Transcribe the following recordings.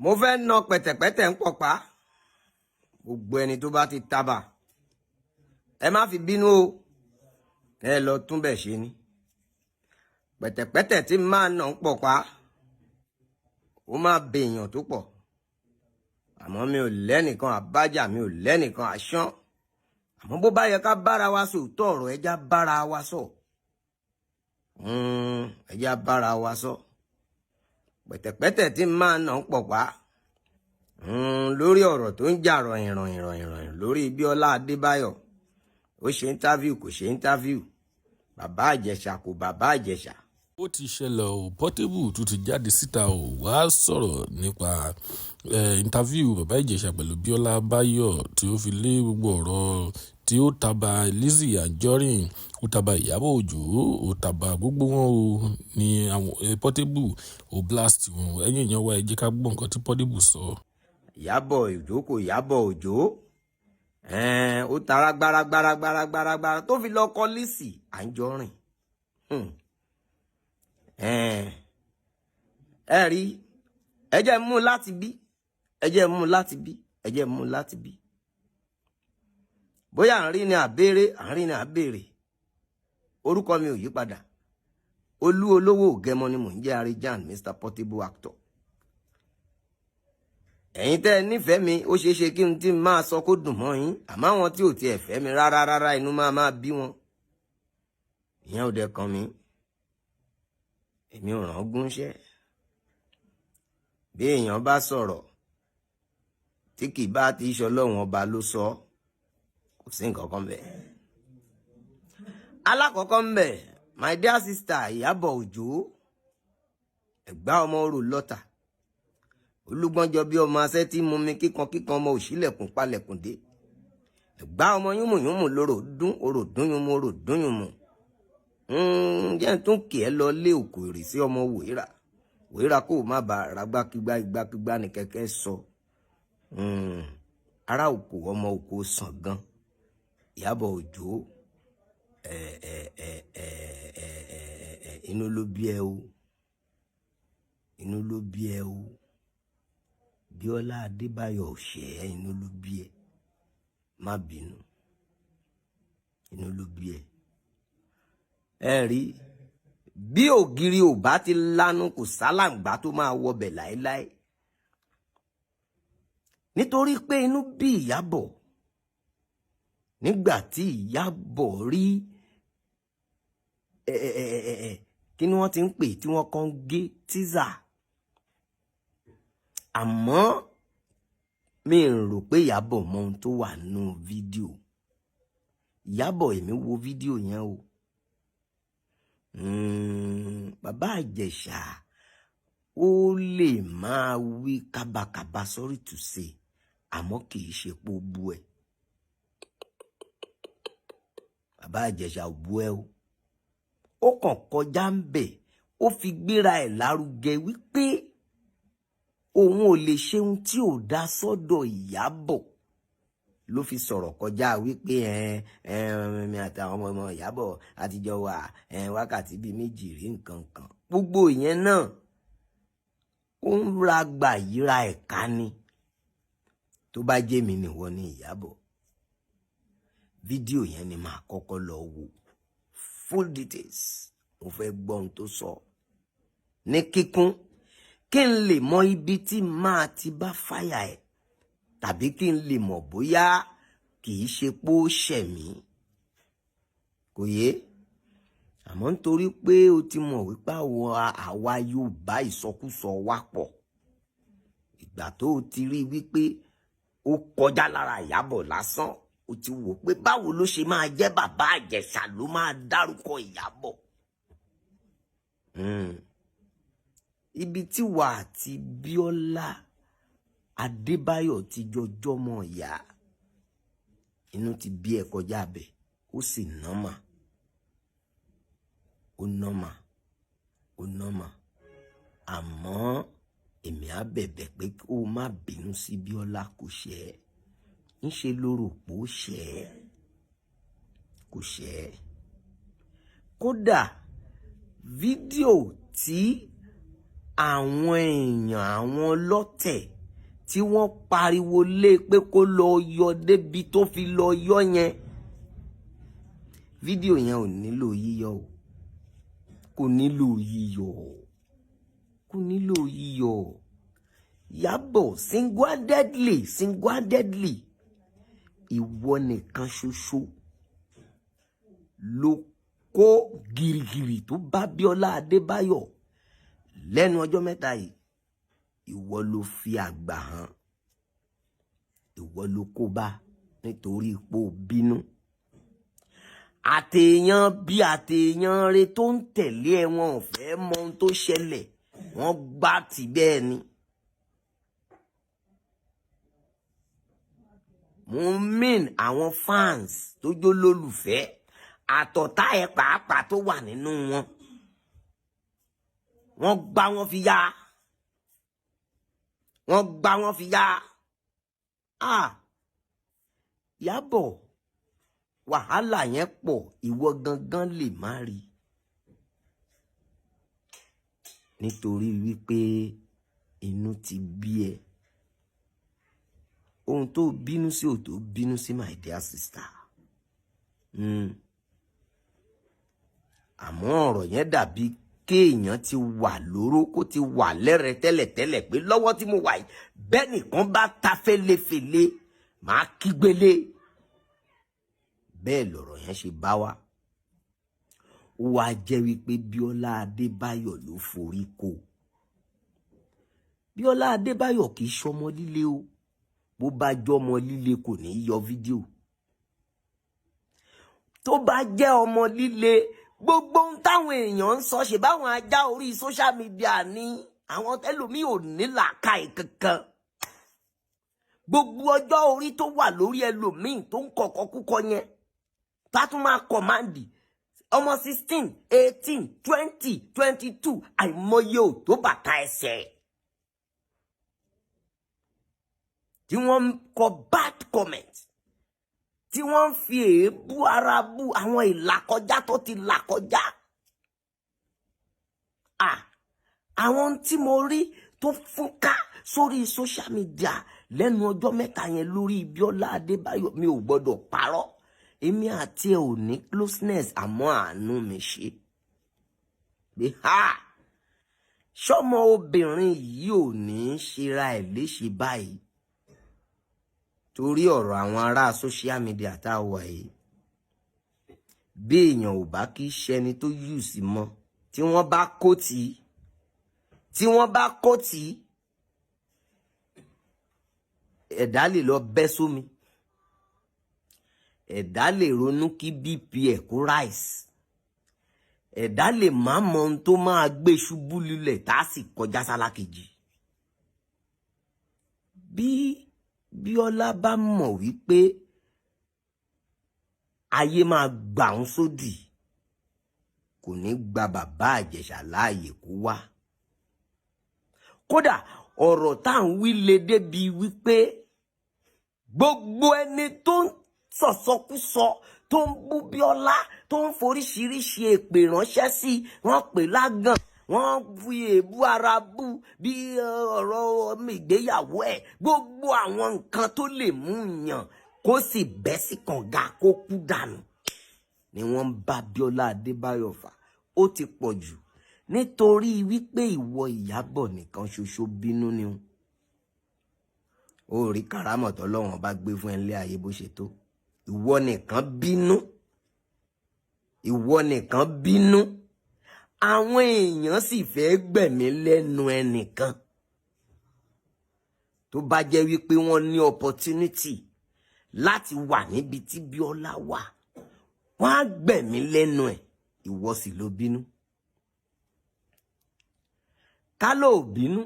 Mo fẹ́ na pẹ̀tẹ̀pẹ́tẹ̀ ń pọ̀pá. Gbogbo ẹni tó bá ti tábà, ẹ má fi bínú o, ẹ lọ túnbẹ̀ ṣe ni. Pẹ̀tẹ̀pẹ́tẹ̀ tí máa nà ń pọ̀pá, ó máa bèèyàn tó pọ̀. Àmọ́ mi ò lẹ́nìkan àbájá, mi ò lẹ́nìkan àṣán. Àmọ́ bó bá yẹ ká bára wa sòótọ́ ọ̀rọ̀, ẹja bára wa sọ. Ẹja bára wa sọ. Pẹ̀tẹ̀pẹ́tẹ̀ tí máa nà ń pọ̀pá lórí ọ̀rọ̀ tó ń jà ròyìn ròyìn ròyìn ròyìn lórí Bíọ́lá Adébáyọ̀. Ó ṣe interview, kò ṣe interview, Bàbá Ìjẹ̀ṣà, kò Bàbá Ìjẹ̀ṣà. Ó ti ṣẹlẹ̀ o. Portable tún ti jáde síta o, wàá sọ̀rọ̀ nípa interview Bàbá Ìjẹ̀ṣà pẹ̀lú Bíọ́lá Báyọ̀, tí ó fi lé gbogbo ọ̀rọ̀ tí ó taba Lizzy Anjorin, ó taba Ìyábọ̀ Òjó, ó taba gbogbo wọn o. Ní àwọn Portable ó blast wọn. Ẹ̀yin èèyàn wa, ẹ jẹ́ ká gbọ́ nǹkan tí Portable sọ. Ìyábọ̀ Òjó, kò Ìyábọ̀ Òjó, ó tara gbára gbára gbára gbára tó fi lọ kọ Lizzy Anjorin. Ẹ rí, ẹ jẹ́ mú láti bí, ẹ jẹ́ mú láti bí, ẹ jẹ́ mú láti bí. Bóyá à ń rí ni àbèrè, à ń rí ni àbèrè. Orúkọ mi ò yí padà, Olú Olówó Ògẹmọ ni mò ń jẹ́, Arijan Mr Portable Actor. Ẹ̀yin tẹ́ ẹ nífẹ̀ẹ́ mi, ó ṣeé ṣe kí n tí máa sọ kó dùn mọ́ yín, àmọ́ àwọn tí ò tiẹ̀ fẹ́ mi rárá rárá, inú máa máa bí wọn. Ìyẹn ò dẹ̀ kàn mí, èmi ò ràn gúnṣẹ́. Bí èèyàn bá sọ̀rọ̀ tí kì í bá ti ṣe Ọlọ́run Ọba ló sọ, kò sí nǹkan kan bẹ́ẹ̀. Alákọ̀ọ́kọ́ ń bẹ̀, my dear sister Ìyábọ̀ Òjó, Ẹ̀gbá ọmọ orò lọ́tà, olúgbọ́njọ bí ọmọ asẹ́ tí mú mi kíkan kíkan, ọmọ òṣìlẹ̀kùn palẹ̀kùn dé, Ẹ̀gbá ọmọ yúnmùyúnmù lóró dún, orò dún yúnmù, orò dún yúnmù. Jẹ́ n tún kì ẹ́ lọ lé òkò èrè sí ọmọ wòírà wòírà, kó o má bàa ragbákígbá igbákígbá ní kẹ̀kẹ́ sọ. Ará òkò, ọmọ òkò sàn gan. Ìyábọ̀ Òjó, ẹ ẹ ẹ ẹ ẹ ẹ inú ló bí ẹ o, inú ló bí ẹ o. Bíọ́lá Adébáyọ̀ ṣẹ ẹ, inú ló bí ẹ, má bínú, inú ló bí ẹ. Ẹ rí bí ògiri ò bá ti lanu, kò sálàǹgbá tó máa wọbẹ̀ láéláé. Nítorí pé inú bí Ìyábọ̀ nígbà tí Ìyábọ̀ rí ẹ ẹ ẹ ẹ kí ni wọ́n ti ń pè tí wọ́n kàn ń gé tíza. Àmọ́ mi rò pé Ìyábọ̀ mọ ohun tó wà nínú fídíò. Ìyábọ̀, èmi wo fídíò yẹn o. Bàbá Ìjẹ̀ṣà ó lè máa wí kábàkàbà, sorry to say, àmọ́ kì í ṣe pé ó bú ẹ. Bàbá Ìjẹ̀ṣà ò bú ẹ o. Ó kàn kọjá ń bẹ̀, ó fi gbéra ẹ̀ lárugẹ wípé òun ò lè ṣe ohun tí ò dá sọ́dọ̀ Ìyábọ̀, ló fi sọ̀rọ̀ kọjá wípé ẹ ẹ mi àtàwọn ọmọ ọmọ Ìyábọ̀ àtijọ́ wà ẹ wákàtí bíi 2 rí nǹkan kan. Gbogbo ìyẹn náà, ó ń ra gbà yíra ẹ̀ka ni. Tó bá jẹ́ mi nìwọ ní Ìyábọ̀, fídíò yẹn ni màá kọ́kọ́ lọ wò, full details. Mo fẹ́ gbọ́ ohun tó sọ ní kíkún, kí n lè mọ ibi tí máa ti bá fàyà ẹ̀, tàbí kí n lè mọ̀ bóyá kì í ṣe pé ó ṣẹ̀ mí. Kò yé. Àmọ́ nítorí pé o ti mọ̀ wípé àwa Yorùbá, ìsọkúsọ wa pọ̀, ìgbà tó o ti rí wípé ó kọjá lára Ìyábọ̀ lásán, o ti wò pé báwo ló ṣe máa jẹ́ Bàbá Ìjẹ̀ṣà ló máa dárúkọ Ìyábọ̀. Ibi tí wà àti Bíọ́lá Adébáyọ̀ ti jọjọ́ mọ̀ ìyá, inú ti bí ẹ kọjá bẹ̀, ó sì nọ́mà, ó nọ́mà, ó nọ́mà. Àmọ́ èmi á bẹ̀bẹ̀ pé kó o má bínú sí Bíọ́lá, kò ṣe é ńṣe ló rò pé ó ṣe é, kò ṣe é. Kódà fídíò tí Àwọn èèyàn, àwọn ọlọ́tẹ̀ tí wọ́n pariwo lé pé kó lọ yọ débi tó fi lọ yọ yẹn, fídíò yẹn ò nílò yíyọ o. Kò nílò yíyọ, kò nílò yíyọ. Ìyábọ̀, single-handedly, single-handedly, ìwọ nìkan ṣoṣo ló kó gìrìgìrì tó bá Bíọ́lá Adébáyọ̀ lẹ́nu ọjọ́ mẹ́ta yìí. Ìwọ ló fi àgbà hàn, ìwọ ló kó bá nítorí ipò bínú. Àtèèyàn bí àtèèyàn rẹ tó ń tẹ̀lé ẹ, wọn ò fẹ́ mọ ohun tó ṣẹlẹ̀, wọ́n gbá tì bẹ́ẹ̀ ni. Mo mean àwọn fans tó jó lólùfẹ́ àtọ̀tá ẹ pàápàá tó wà nínú wọn, wọ́n gbá wọn fi yá, wọ́n gbá wọn fi yá. Ah, Ìyábọ̀, wàhálà yẹn pọ̀, ìwọ gangan lè má rí nítorí wípé inú ti bí ẹ. Ohun tó bínú sí ò tó bínú sí, my dear sister. Àmọ́ ọ̀rọ̀ yẹn dàbí kéèyàn ti wà lóró, kó ti wà lẹ́rẹ̀ tẹ́lẹ̀tẹ́lẹ̀ pé lọ́wọ́ tí mo wà yìí, bẹ́ẹ̀ nìkan bá ta fẹ́lẹ́fẹ́lẹ́, màá kígbélé. Bẹ́ẹ̀ lọ̀rọ̀ yẹn ṣe bá wa. Ó wá jẹ́ wípé Bíọ́lá Adébáyọ̀ ló forí kó. Bíọ́lá Adébáyọ̀ kì í ṣọmọ líle o. Bó bá jọmọ líle, kò ní í yọ fídíò. Tó bá jẹ́ ọmọ líle, gbogbo ohun táwọn èèyàn ń sọ ṣe báwọn ajá orí social media ní, àwọn ẹlòmíì ò ní làákàyè kankan. Gbogbo ọjọ́ orí tó wà lórí ẹlòmíì tó ń kọ̀kọ́ kúkọ yẹn, tá tún máa command ọmọ 16, 18, 20, 22, àìmọye ò tó bàtà ẹsẹ̀ tí wọ́n ń kọ bad comment, tí wọ́n ń fi èébú ara bú àwọn ìlàkọjá tó ti là kọjá. Àwọn tí mo rí tó fúnká sórí social media lẹ́nu ọjọ́ mẹ́ta yẹn lórí Bíọ́lá Adébáyọ̀, mi ò gbọ́dọ̀ parọ́, èmi àti ẹ ò ní closeness, àmọ́ àánú mi ṣe pé ha, ṣọmọ obìnrin yìí ò ní í ṣera ẹ̀ léṣe báyìí torí ọ̀rọ̀ àwọn ará social media tá a wà yìí. Bí èèyàn ò bá kí ṣẹni tó yù sí mọ́, tí wọ́n bá kó tì í, tí wọ́n bá kó tì í, ẹ̀dá lè lọ bẹ́ sómi, ẹ̀dá lè ronú kí BP ẹ̀ kó rise, ẹ̀dá lè má mọ ohun tó máa gbé ṣubú lulẹ̀ tá a sì kọjá sálákejì. Bí Bíọ́lá bá mọ̀ wípé ayé máa gbà ń sódì, kò ní gba bàbá Ìjẹ̀ṣà láàyè kó wá. Kódà ọ̀rọ̀ tá à ń wí le débi wípé gbogbo ẹni tó ń sọ̀sọkúsọ, tó ń bú Bíọ́lá, tó ń foríṣiríṣi èpè ránṣẹ́ sí, wọ́n pè lágàn, wọ́n fi èébú ara bú bí ọ̀rọ̀ ìgbéyàwó ẹ̀, gbogbo àwọn nǹkan tó lè mú yàn kó sì bẹ́ sí kànga kó kú dànù ni wọ́n ń bá Bíọ́lá Adébáyọ̀ fà. Ó ti pọ̀ jù nítorí wípé ìwọ Ìyábọ̀ nìkan ṣoṣo bínú ni ó rí kàrámọ̀ tọ́lọ́wọ́n bá gbé fún ẹ nílé ayé bó ṣe tó. Ìwọ nìkan bínú, ìwọ nìkan bínú, àwọn èèyàn sì fẹ́ gbẹ̀mí lẹ́nu ẹnìkan. Tó bá jẹ́ wípé wọ́n ní opportunity láti wà níbi tí Bíọ́lá wà, wọ́n á gbẹ̀mí lẹ́nu ẹ̀. Ìwọ sì ló bínú. Ká ló bínú,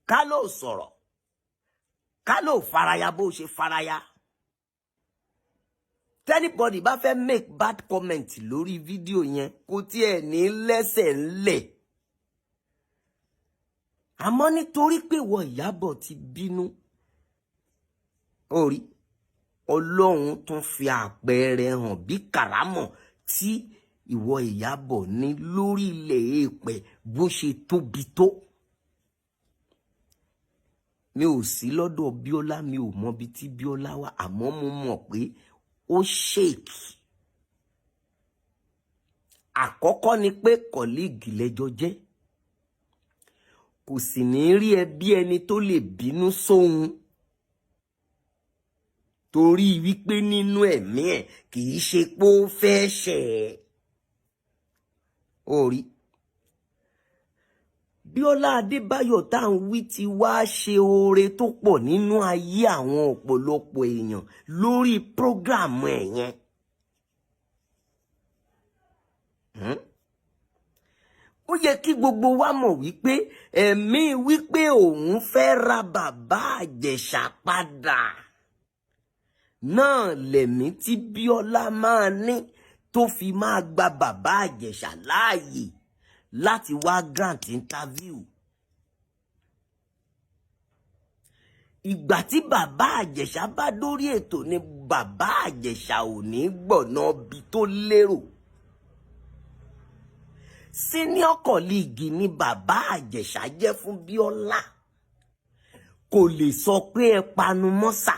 ká ló sọ̀rọ̀, ká ló faraya bó ṣe faraya. T'anybody bá fẹ́ make bad comment lórí fídíò yẹn, kò tiẹ̀ ní lẹ́sẹ̀ ńlẹ̀. Àmọ́ nítorí pé ìwọ Ìyábọ̀ ti bínú, orí Ọlọ́run tún fi àpẹẹrẹ hàn bí kàrámọ̀ tí ìwọ Ìyábọ̀ ní lórí ilẹ̀ èèpẹ̀ bó ṣe tóbi tó. Mi ò sí lọ́dọ̀ Bíọ́lá, mi ò mọbi tí Bíọ́lá wà, àmọ́ mo mọ̀ pé ó shake. Àkọ́kọ́ ni pé colleague lẹ́jọ́ jẹ́, kò sì ní rí ẹ bí ẹni tó lè bínú sóhun, torí wípé nínú ẹ̀mí ẹ̀, kì í ṣe pé ó fẹ́ ṣẹ̀ ẹ́. Ó rí Bíọ́lá Adébáyọ̀ tá à ń wí ti wá ṣe oore tó pọ̀ nínú ayé àwọn ọ̀pọ̀lọpọ̀ èèyàn lórí program ẹ̀ yẹn. Ó yẹ kí gbogbo wa mọ̀ wípé ẹ̀mí wípé òun fẹ́ ra bàbá Ìjẹ̀ṣà padà náà lẹ̀mí tí Bíọ́lá máa ní tó fi máa gba bàbá Ìjẹ̀ṣà láàyè láti wá grant interview. Ìgbà tí bàbá Ìjẹ̀ṣà bá dórí ètò ni bàbá Ìjẹ̀ṣà ò ní gbọ̀nà bí tó lérò. Senior colleague ni bàbá Ìjẹ̀ṣà jẹ́ fún Bíọ́lá. Kò lè sọ pé ẹ panu mọ́ sà.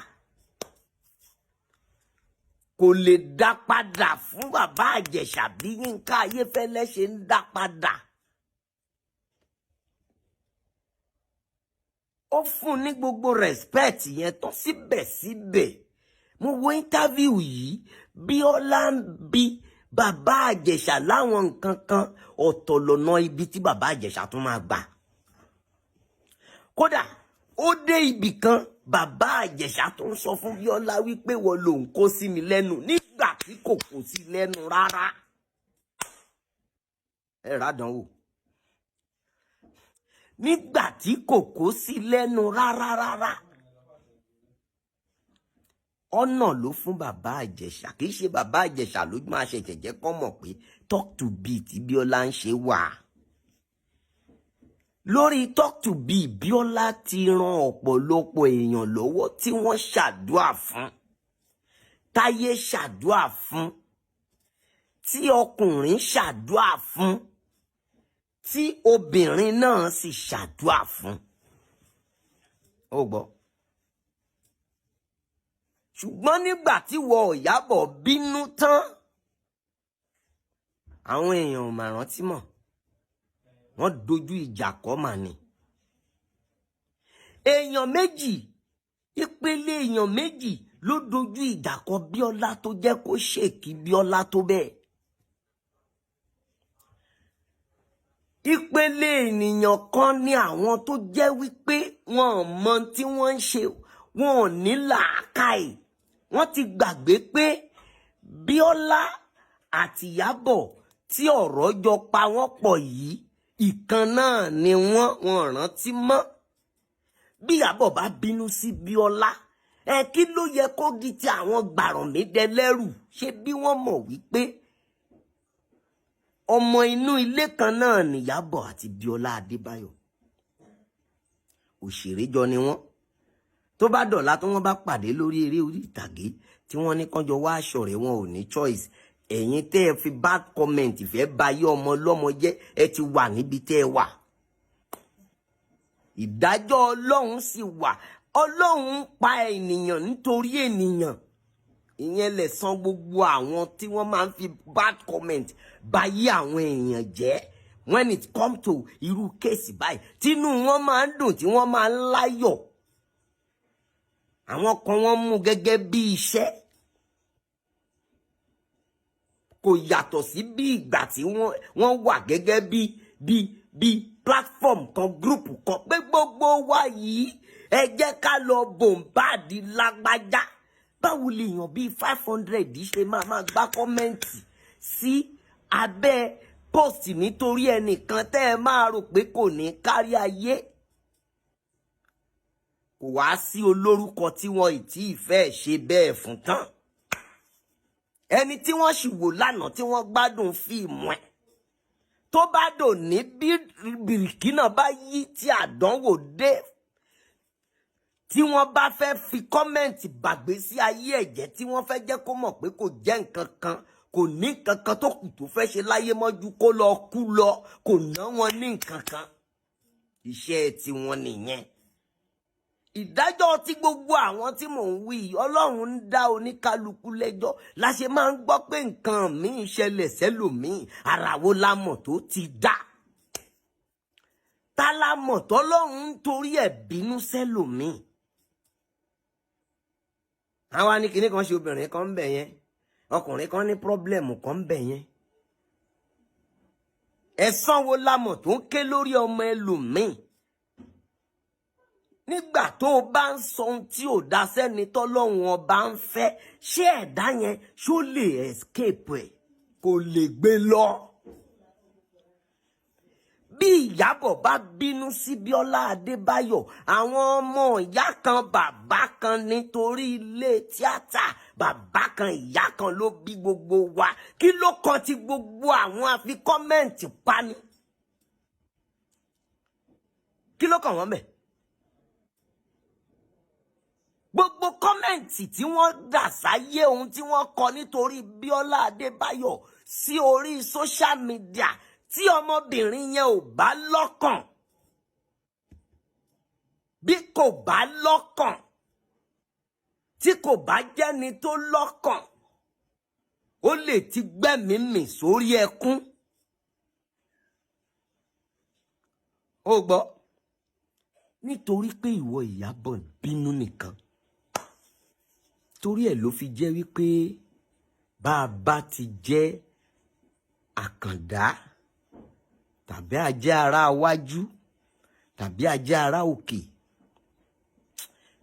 Kò lè dá padà fún bàbá Ìjẹ̀ṣà bí Yínká Ayéfẹ́lẹ́ ṣe ń dá padà. Ó fún ní gbogbo respect yẹn tán síbẹ̀síbẹ̀. Mo wo interview yìí, Bíọ́lá ń bi bàbá Ìjẹ̀ṣà láwọn nǹkan kan, ọ̀tọ̀ lọ́nà ibi tí bàbá Ìjẹ̀ṣà tún máa gbà. Kódà ó dé ibì kan, bàbá Ìjẹ̀ṣà tó ń sọ fún Bíọ́lá wípé wọ́n lòun kó sí mi lẹ́nu nígbà tí kò kó sí lẹ́nu rárá. Ẹ ràdánwò. Nígbà tí kò kó sí lẹ́nu rárá rárá. Ọ̀nà ló fún bàbá Ìjẹ̀ṣà, kì í ṣe bàbá Ìjẹ̀ṣà ló máa ṣẹ̀ṣẹ̀ jẹ́ kọ́ mọ̀ pé talk to B tí Bíọ́lá ń ṣe wà. Lórí talk to B, Bíọ́lá ti ran ọ̀pọ̀lọpọ̀ èèyàn lọ́wọ́ tí wọ́n ṣàdúà fún, táyé ṣàdúà fún, tí ọkùnrin ṣàdúà fún, tí obìnrin náà sì ṣàdúà fún. Ó gbọ́. Ṣùgbọ́n nígbà tí wọ Ìyábọ̀ bínú tán, àwọn èèyàn ò mà rántí mọ́, wọ́n dojú ìjà kọ́ mà ní. Èèyàn méjì, ìpele èèyàn méjì ló dojú ìjà kọ Bíọ́lá tó jẹ́ kó ṣèkí Bíọ́lá tó bẹ́ẹ̀. Ìpele ènìyàn kan ní àwọn tó jẹ́ wípé wọn ò mọ tí wọ́n ń ṣe, wọn ò ní làákàyè. Wọ́n ti gbàgbé pé Bíọ́lá àti Ìyábọ̀ tí ọ̀rọ̀ jọ pa wọ́n pọ̀ yìí, ìkan náà ni wọ́n, wọn rántí mọ́. Bí Ìyábọ̀ bá bínú sí Bíọ́lá, ẹ kí ló yẹ kó di ti àwọn gbàrànmídẹ́lẹ́rù? Ṣé bí wọ́n mọ̀ wípé ọmọ inú ilé kan náà ni Ìyábọ̀ àti Bíọ́lá Adébáyọ̀? Òṣèré jọ ni wọ́n. Tó bá dọ̀la tí wọ́n bá pàdé lórí eré orí ìtàgé tí wọ́n ní kánjọ wá aṣọ rẹ̀, wọn ò ní choice. Ẹ̀yin tẹ́ ẹ fi bad comment fẹ́ ba ayé ọmọ ọlọ́mọ jẹ́, ẹ ti wà níbi tẹ́ ẹ wà. Ìdájọ́ Ọlọ́run sì wà. Ọlọ́run ń pa ènìyàn nítorí ènìyàn. Ìyẹn lè san gbogbo àwọn tí wọ́n máa ń fi bad comment ba ayé àwọn èèyàn jẹ́. When it come to irú case báyìí, tínú wọn máa ń dùn, tí wọ́n máa ń láyọ̀. Àwọn kan wọ́n mú gẹ́gẹ́ bí iṣẹ́. Kò yàtọ̀ sí bí ìgbà tí wọ́n wà gẹ́gẹ́ bí platform kan, group kan pé gbogbo wa yìí ẹ jẹ́ ká lọ bombard lágbájá. Báwo lèèyàn bíi 500 ṣe máa gbá comment sí abẹ́ post nítorí ẹnìkan tẹ́ ẹ máa rò pé kò ní kárí ayé? Kò wá sí olórúkọ tí wọn ì tí ì fẹ́ ṣe bẹ́ẹ̀ fún tán. Ẹni tí wọ́n sì wò lánàá tí wọ́n gbádùn fíìmù ẹ̀, tó bá dò ní bí bìrìkì náà bá yí tí àdánwò dé, tí wọ́n bá fẹ́ fi comment bàgbé sí ayé ẹ̀jẹ̀, tí wọ́n fẹ́ jẹ́ kó mọ̀ pé kò jẹ́ nǹkan kan, Kò ní kankan tó kù tó fẹ́ ṣe láyé mọ́jú kó lọ kú lọ. Kò ná wọn ní nǹkan kan, iṣẹ́ tiwọn nìyẹn. Ìdájọ́ tí gbogbo àwọn tí mò ń wí yìí, Ọlọ́run ń dá oníkálukú lẹ́jọ́. La ṣe máa ń gbọ́ pé nǹkan míì ṣẹlẹ̀ sẹ́lòmíì. Ara wo la mọ̀ tó ti dá? Ta la mọ̀ tọ́lọ́run ń torí ẹ̀ bínú sẹ́lòmíì? Àwa ní kinní kan ṣe obìnrin kan ń bẹ̀ yẹn, ọkùnrin kan ní problem kan ń bẹ̀ yẹn. Ẹ̀san wo la mọ̀ tó ń ké lórí ọmọ ẹlòmíì? Nígbà tó o bá ń sọ ohun tí ò dá sẹ́ni tọ́lọ́run ọba ń fẹ́, ṣé ẹ̀dá yẹn ṣó lè escape ẹ̀? Kò lè gbé lọ. Bí Ìyábọ̀ bá bínú sí Bíọ́lá Adébáyọ̀, àwọn ọmọ ìyá kan bàbá kan nítorí ilé tíátà, bàbá kan ìyá kan ló bí gbogbo wa. Kí ló kan ti gbogbo àwọn àfi comment pani? Kí ló kàn wọ́n bẹ̀? Gbogbo comment tí wọ́n dà sáyé, ohun tí wọ́n kọ nítorí Bíọ́lá Adébáyọ̀ sí orí social media, tí ọmọbìnrin yẹn ò bá lọ́kàn, bí kò bá lọ́kàn, tí kò bá jẹ́ni tó lọ́kàn, ó lè ti gbẹ́mìí mì sórí ẹkún. Ó gbọ́, nítorí pé ìwọ Ìyábọ̀ bínú nìkan, torí ẹ̀ ló fi jẹ́ wípé bá a bá ti jẹ́ àkàndá tàbí a jẹ́ ará wájú tàbí a jẹ́ ará òkè,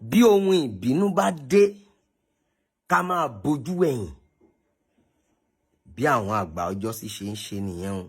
bí ohun ìbínú bá dé, ká máa bojú ẹ̀yìn. Bí àwọn àgbà ọjọ́ sì ṣe ń ṣe nìyẹn o.